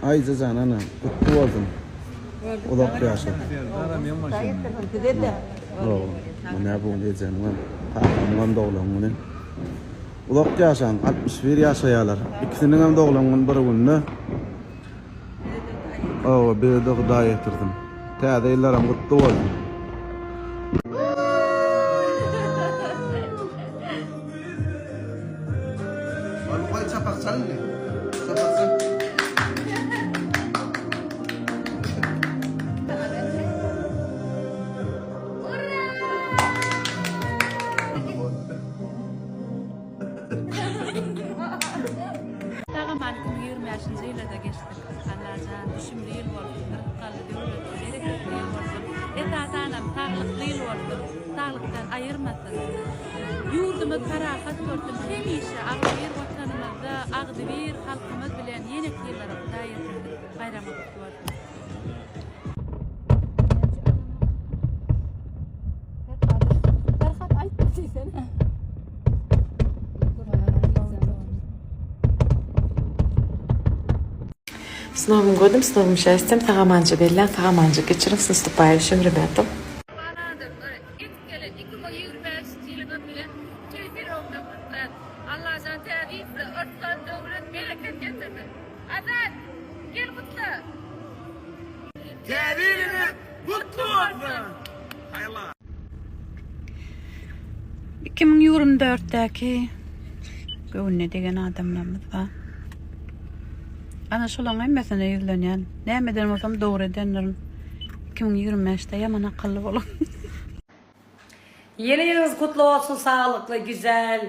Aýja jan ana, gutly bolsun. Uzak ýaşa. Size-de. Mine bu gün ejemiňem, kakamyňam doglan güni. Uzak ýaşaň, 61 ýaşaýarlar. Ikisiniňem doglan güni bir günde. Hawa, bize-de Hudaý ýetirsin. Täze ýyllaram gutly bolsun. Goý çapak çal indi. Çapak çal. Sag-aman 2025-nji ýyla-da geçdik. Allajan düşümli ýyl bolsun, rysgally, döwletli, bereketli ýyl bolsun. Esasanam saglykly ýyl bolsun. Saglykdan aýyrmasyn. Ýurdumyz parahat bolsun hemişe agzybir watanymyzda agzybir halkymyz bilen ýeneki ýyllara Hudaý ýetirsin. Baýramyň gutly bolsun. Perhat aýtma diýsene. S Novym godom, s novym şästýem, sag-amanca belläň, sag-amanca geçiriň, s nastupaýuşim, rebýata. Mähriban adamlar, ýetip gelen 2025-nji ýylyňyz bilen tüýs ýüregimden gutlaýan. Allajan täze ýylda yrsgal, döwlet, bereket getirsin. Azat, gel gutla! Täze ýylyňyz gutly bolsun! 2024-däki göwnüne degen adamlarymyz bar. Ana şolaň hemmesine ýüzlenýän. Näme eden bolsam dogry edendirin. 2025-de ýaman akylly boluň. Yeni ýylyňyz kutly bolsun saglykly güzel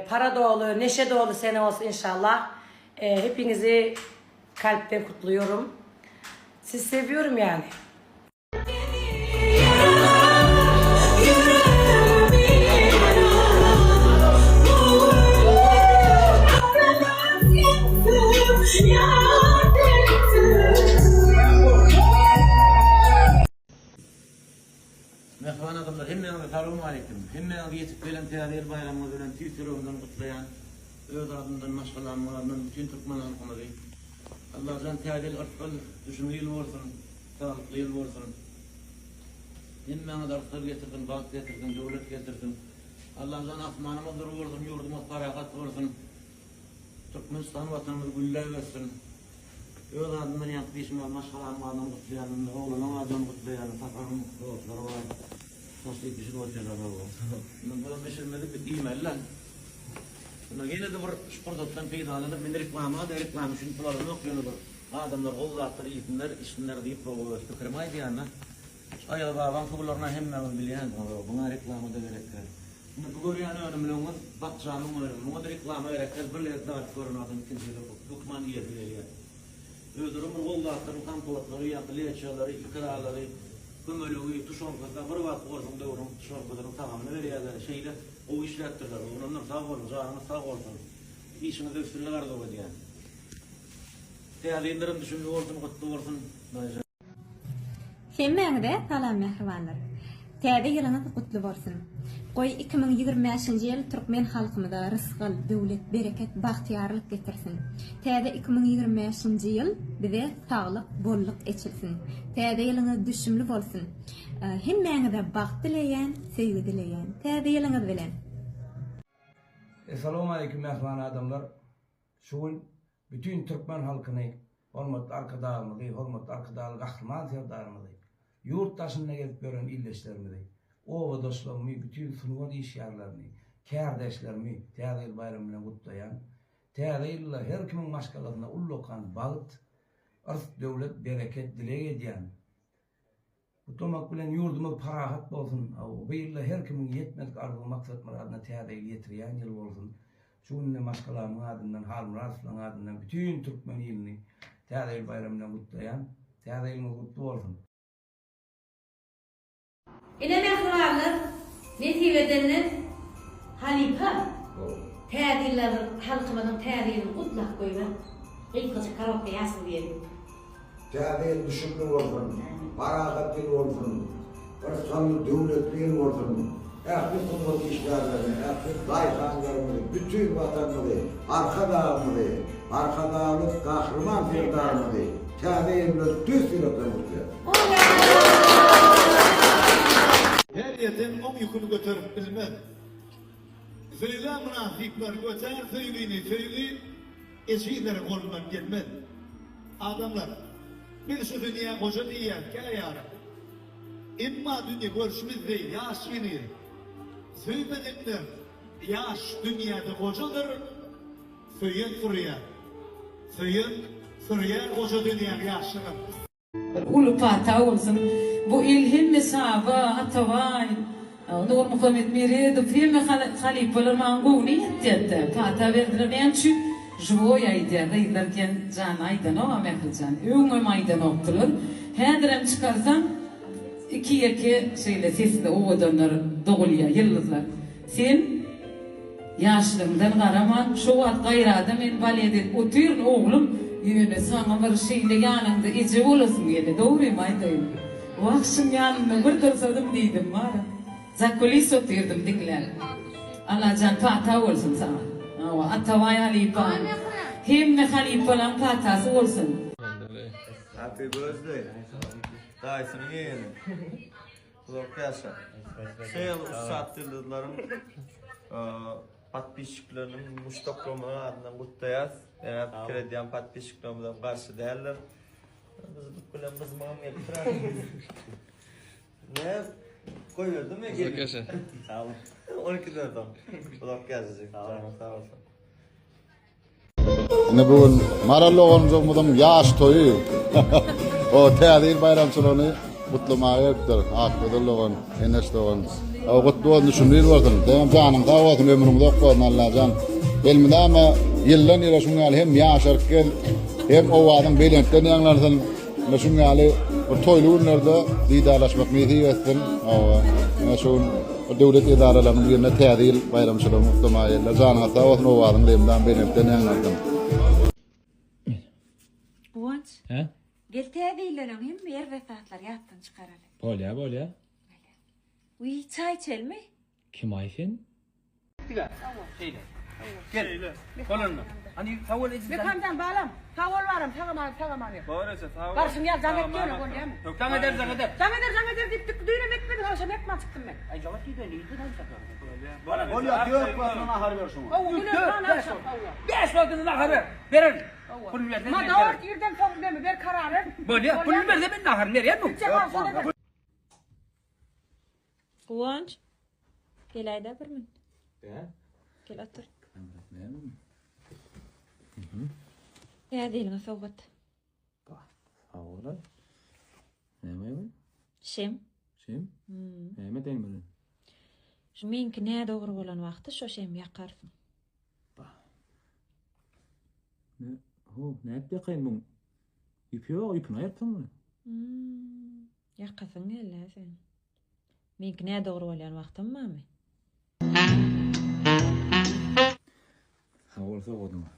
para doly neşe doly sene bolsun inşallah hepinizi kalpden kutluyorum sizi seviyorum yani. Mähriban adamlar hemmäňize salowmaleýkim. Hemmäňizi ýetip gelen Täze ýyl baýramyňyz bilen tüýs ýüregimden gutlaýan. Öz adymdan, maşgalamyň adyndan bütin türkmen halkymyzy. Allajan Täze ýyl yrsgal düşümli ýyl bolsun, saglykly ýyl bolsun. Hemmäňize yrsgal getirsin, bagt getirsin, döwlet getirsin. Allajan asmanymyz dury bolsun, ýurdumyz parahat bolsun. Türkmenistan watanymyz gülläp össün. Öz adymdan ýaňky diýşim ýaly maşgalamyň adyndan gutlaýan, indi oglanyň adyndan gutlaýan, Saparyň dostlary bar. Şaşlyk bişirip otyrlar hawa. Indi bulam bişirmedik biz iýmeli-le. Indi ýene-de bir şu pursatdan peýdalanyp men reklama-da reklama üçin pul alamok ýöne bir adamlar gowy zatlar iýsinler, içsinler diýip öz pikirimi aýdýan-da. Şu Aýazbabaň suwlaryny hemmäňiz bilýänsiňiz, buňa reklama-da gerek däl. Indi bu görýän önümleriňiz bakjamyň önümi. Muňa-da reklama gerek däl, bir gezek dadyp gören adam ikinji gezek hökman iýesi gelýär. Özlerem bir gowy zatlaryň kompotlary, ýa-da leçalary, ikralary, kömelegi, tuşonkasy, bir wagt orsuň döwrüň tuşonkasynyň tagamyny berýärler. Şeýle gowy işläpdirler. Oglanlar sag boluň, janyňyz sag bolsun. Işiňizde üstünlik arzuw edýän. Täze ýyllaram düşümli bolsun, gutly bolsun. Hemmäňize salam mähribanlar. Täze ýylyňyz gutly bolsun. Goý 2025-nji ýyl türkmen halkymyza rysgal, döwlet, bereket, bagtyýarlyk getirsin. Täze 2025-nji ýyl bize saglyk, bolluk eçilsin. Täze ýylyňyz düşümli bolsun. Hemmäňize bagt dileýän, söýgi dileýän. Täze ýylyňyz bilen! Essalawmaleýkim mähriban adamlar! Şu gün bütin türkmen halkyny Hormatly Arkadagymyzy, hormatly Arkadagly Gahryman Serdarymyzy, ýurt daşynda gezip ýören ildeşlerimizi, obadaşlarymy, bütin sungat işgärlerini, kärdeşlerimi Täze ýyl baýramy bilen gutlaýan. Täze ýylda her kimiň maşgalasynda ullakan bagt, yrs, döwlet, bereket dileg edýän. Gutlamak bilen ýurdumyz parahat bolsun. Bu ýylda her kimiň ýetmedik arzuw maksat myradyna täze ýyl ýetirýän ýyl bolsun. Şu günde maşgalamyň adyndan Halmyradowlaryň adyndan bütin türkmen ilini täze ýyl baýramy bilen gutlaýan. Täze ýylyňyz gutly bolsun. Ine mähribanlar, nesip edenden halypa Täze ýylda bir halkymyzyň täze ýylyny gutlap goýber. Gysgajyk korobka ýaşyl diýelim. Täze ýyl düşümli bolsun, parahat ýyl bolsun, rysgally, döwletli ýyl bolsun! Ähli sungat işgärlerini, ähli daýhanlarymyzy, bütin Watanymyzy, Arkadagymyzy. Arkadagly Gahryman Serdarymyzy Täze ýyl bilen tüýs ýürekden gutlaýarys. Her ýeten oň ýüküni göterip bilmez. Söýgä mynasyplar götär söýgini, söýgi ejizleriň golundan gelmez. Adamlar, biz şu dünýä goja diýýäs käýarym. Emma dünýe görşümiz deý ýaş heniz. Söýmedikler ýaş dünýäde gojadyr, söýen sürýär. Söýen sürýär goja dünýäň ýaşlygyn. Uly pata bolsun. Bu il hemme Saba, Atabaý, Nurmuhammet Meredow hemme halypalar maňa göwni ýetýärdi. Pata berdiler. Näme üçin? Živoý aýdýar. Gyzlar diýen jany aýdanok-a Mährijan. Öňem aýdanokdylar. Häzirem çykarsaň iki-ýeke şeýle sesli owadanlar dogulýar, ýyldyzlar. Sen Ýaşlygyňdan garaman, şo wagt gaýrada men balet edip otyryn, oglum, ýöne saňa bir şeýle ýanyňda eje bolasym geldi, dogrymy aýdaýyn. Wah, şuň ýanynda bir dursadym diýdim, wara. Zakulis otyrdym diňläp. Allajan pata bolsun saňa. Hawa, Atabaý halypaň, hemme halypalaň patasy bolsun. Happy birthday. Daýysynyň ýegeni. Uzak ýaşa. Şu ýyl ussat ýyldyzlaryň podpisçikleriniň muşdaklarymyzyň adyndan gutlaýas. Ýa pikir edýän podpisçiklerimizem garşy däldir. Gyzlyk bilen gyzmagam gelipdir. Ne? Goýberdim ya gelin. Uzak ýaşa. Sag bol. 12-den soň. Uzak ýaşajyk. Janyň sag bolsun. Ine bu gün Maral doganjygymyzyň ýaş toýy. O täze ýyl baýramçylygyny gutlamaga gelipdir. Akgözel dogan, Eneş dogan. O gutly bolsun, düşümli ýyl bolsun. Seňem janyň sag bolsun, ömrüň uzak bolsun Allajan. Elmydama ýyldan ýyla şuň ýaly hem ýaşaryp gel, hem owazyň belentden ýaňlansyn. Ine şuň ýaly bir toýly günlerde didarlaşmak nesip etsin. Hawa, ine şu gün bir döwlet edaralarynyň birinde Täze ýyl baýramçylygyny gutlamaga geldiler. Janyňyz sag bolsun, owazyňyz elmydam belentden ýaňlansyn. Guwanç. Hä? Gel täze ýyldan öň hemme erbet zatlary ýatdan çykaraly. Bolýa, bolýa. Wiý, çaý içelimi? Kim-aý sen? Şeýle. Gel. Bolanda. Hani sag bol eziz. Mekanjan balam, sag bol baram, sag aman, sag aman ýör. Bor eje, sag bol. Barşyň ýaly jaň et ýöne, bolýamy? Jaň eder, jaň eder. Jaň eder, jaň eder diýip dik düýnem etmediň, agşam etmän çykdym men. Aý jaň et diýdi, nirden aýtsak. Bolýa, dört wagtyna nahar ber şoňa. Hawa, günortan agşam, hawa. Bäş wagtyna nahar ber. Bererin. Puluny berse men Madar bererin. irden soň neme ber karar ber. Bolýa, puluny berse men naharyny berýän bu. Gitjek bolsa da ber. Guwanç. Geläýdä bir min. Gel. Gel otur. Täze ýylyňa sowgat. Sag bol. Näme bu? Şem. Şem? Hmm. Näme edeýin bilen? Şu meňki nädogry bolan wagty şo şemi ýakarsyň. Ne? Ho, nädip ýakaýyn muň? Ýüpi ýok, ýüpüni aýyrtdyňmy? Hmm. Ýakasyň geldi-ä seň. Meňki nädogry bolýan wagtam barmy? Sag bol sowgadyňa.